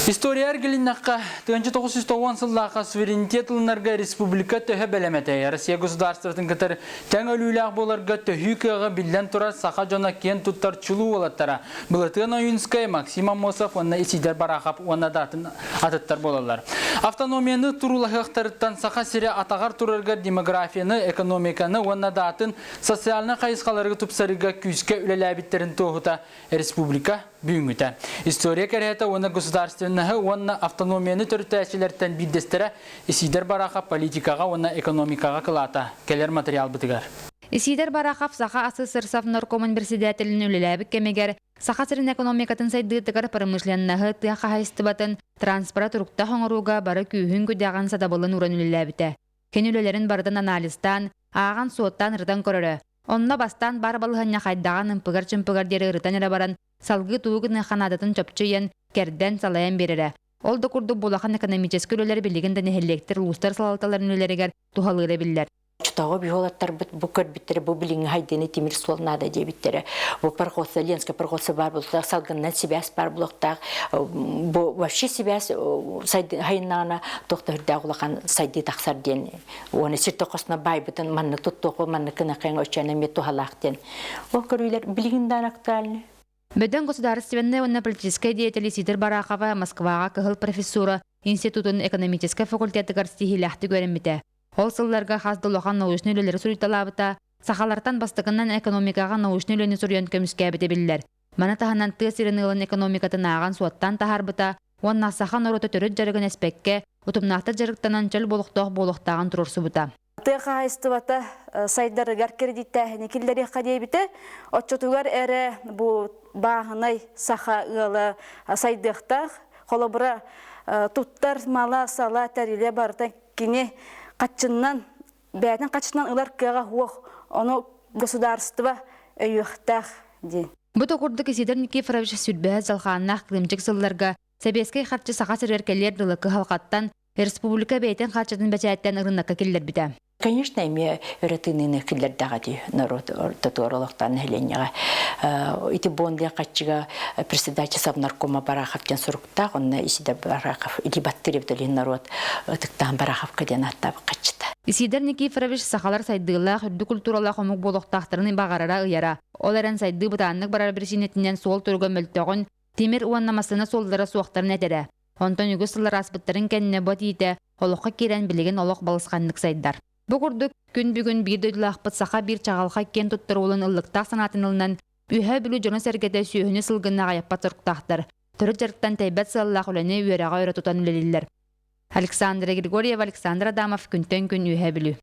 История эргилиннэххэ, 1990 сыллаахха суверенитет ылынарга республика төһө бэлэм этэй? Россия государствотын кытары тэҥ өлүүлээх буоларга төһүү кыаҕы биллэн турар саха дьоно киэн туттар чулуу уолаттара Былатыан Ойунскай, Максим Аммосов уонна Исидор Барахов уонна да атын атыттар буолаллар. Автономияны туруулаһыахтарыттан Саха сирэ атаҕар турарыгар демографияны, экономиканы уонна да атын социальнай хайысхаларга тупсарыыга күүскэ үлэлээбиттэрин туоһута республика бүгүҥҥүтэ. История кэрэһитэ уонна государственноһы уонна автономияны төрүттээччилэртэн биирдэстэрэ Исидор Барахов политикаҕа уонна экономикаҕа кылаата кэлэр материалбытыгар. Исидор Барахов Саха АССР Совнаркомун председателин үлэлээбит кэмигэр Саха сирин экономикатын сайдыытыгар промышленноһы, тыа хаһаайыстыбатын, транспора туруктаах оҥорууга бары күүһүн-күдэҕин сатабылын ууран үлэлээбитэ. Кини үлэлэрин барытын анализтаан, ааҕан-суоттаан ырытан көрөрө. Онно бастаан баар балаһыанньа хайдаҕын ымпыгар-чымпыгар диэри ырытан эрэ баран, салгыы тугу гыныахха наадатын чопчу ыйан, кэрдэн, салайан биэрэрэ. Ол да курдук бу улахан экономическай үлэлэр билигин да нэһилиэктэр, улуустар салалталарын үлэлэригэр туһалыыра биллэр. Чутаҕа биһуолаттарбыт бу көрбүттэрэ бу билиҥҥи хайдыыны тимир суол наада диэбиттэрэ. Бу пароходство, Ленскэй пароходство баар буолуохтаах, салгынынан сибээс баар буолуохтаах. Бу вообще сибээс хайыннаҕына туох да үрдээх улахан сайдыы тахсар диэн уонна сир тохосуна байбытын маннык туттуоху маннык гынаххын өчөөн эмиэ туһалаах диэн. Ол көрүүлэр билигин да актуальны. Бөдөҥ государственнай уонна политическай деятели Сидор Барахова Москваҕа кыһыл профессура институтун экономическай факультетыгар ситиһиилээхтик үөрэммитэ. Ол сылларга хас да улахан научнай үлэлэри суруйталаабыта, сахалартан бастакынан экономикаҕа научнай үлэни суруйан көмүскээбитэ биллэр. Маны таһынан тыа сирин ыалын экономикатын ааҕан-суоттаан таһаарбыта уонна саха норуота төрүт дьарыгын эспэккэ, утумнаахтык дьарыктанан чөл болохтоох буолуохтааҕын туруорсубута. Тыа хаһаайыстыбата сайдарыгар кредиттээһини киллэриэххэ диэбитэ. Оччотугар эрэ бу бааһынай саха ыала сайдыахтаах. Холобура, туттар мала-сала тэрилэ барыта кини хаччыннан бэйэтин хаччынан ылар кыаҕа суох. Ону государство өйүөхтээх диэн. Бу да курдук Исидор Никифорович сүрбэһэ дьалхааннаах кырыымчык сылларга сэбиэскэй харчы Саха сиригэр кэлиэр дылы кыһалҕаттан республика бэйэтин харчытын бэчээттэн ырыынакка киллэрбитэ. Конечно, эмиэ өрө тыыныыны киллэрдэҕэ дии норуот ортотугар олохтоон нэһилиэнньэҕэ. Ити Бондия хаччыга председатель Совнаркома Барахов диэн суруктаах, онно Исидор Барахов или Баттырев долин норуот ытыктаан Бараховка диэн ааттаабыт хаччыта. Исидор Никифорович сахалар сайдыылаах, үрдүк культуралаах омук буолуохтаахтарын баҕарара ыйара. Ол эрэн сайдыы бытааннык барар биричиинэтинэн суол туруга мөлтөҕүн, тимир уонна массыына суоллара суохтарын этэрэ. Онтон үгүс сыллар ааспыттарын кэннэ бу этиитэ олоххо киирэн билигин олох балысханнык сайдар. Бу курдук күн бүгүн биир дойдулаахпыт саха биир чаҕылхай киэн туттар уолун ыллыктаах санаатын ылынан, Үөһээ Бүлүү дьоно-сэргэтэ сүөһүнү-сылгыны аҕыйаппат соруктаахтар, төрүт дьарыктан тэйбэт сыаллаах үлэни үөрэҕи өрө тутан үлэлииллэр. Александра Григорьева, Александр Адамов, Күнтэн күн Үөһээ Бүлүү.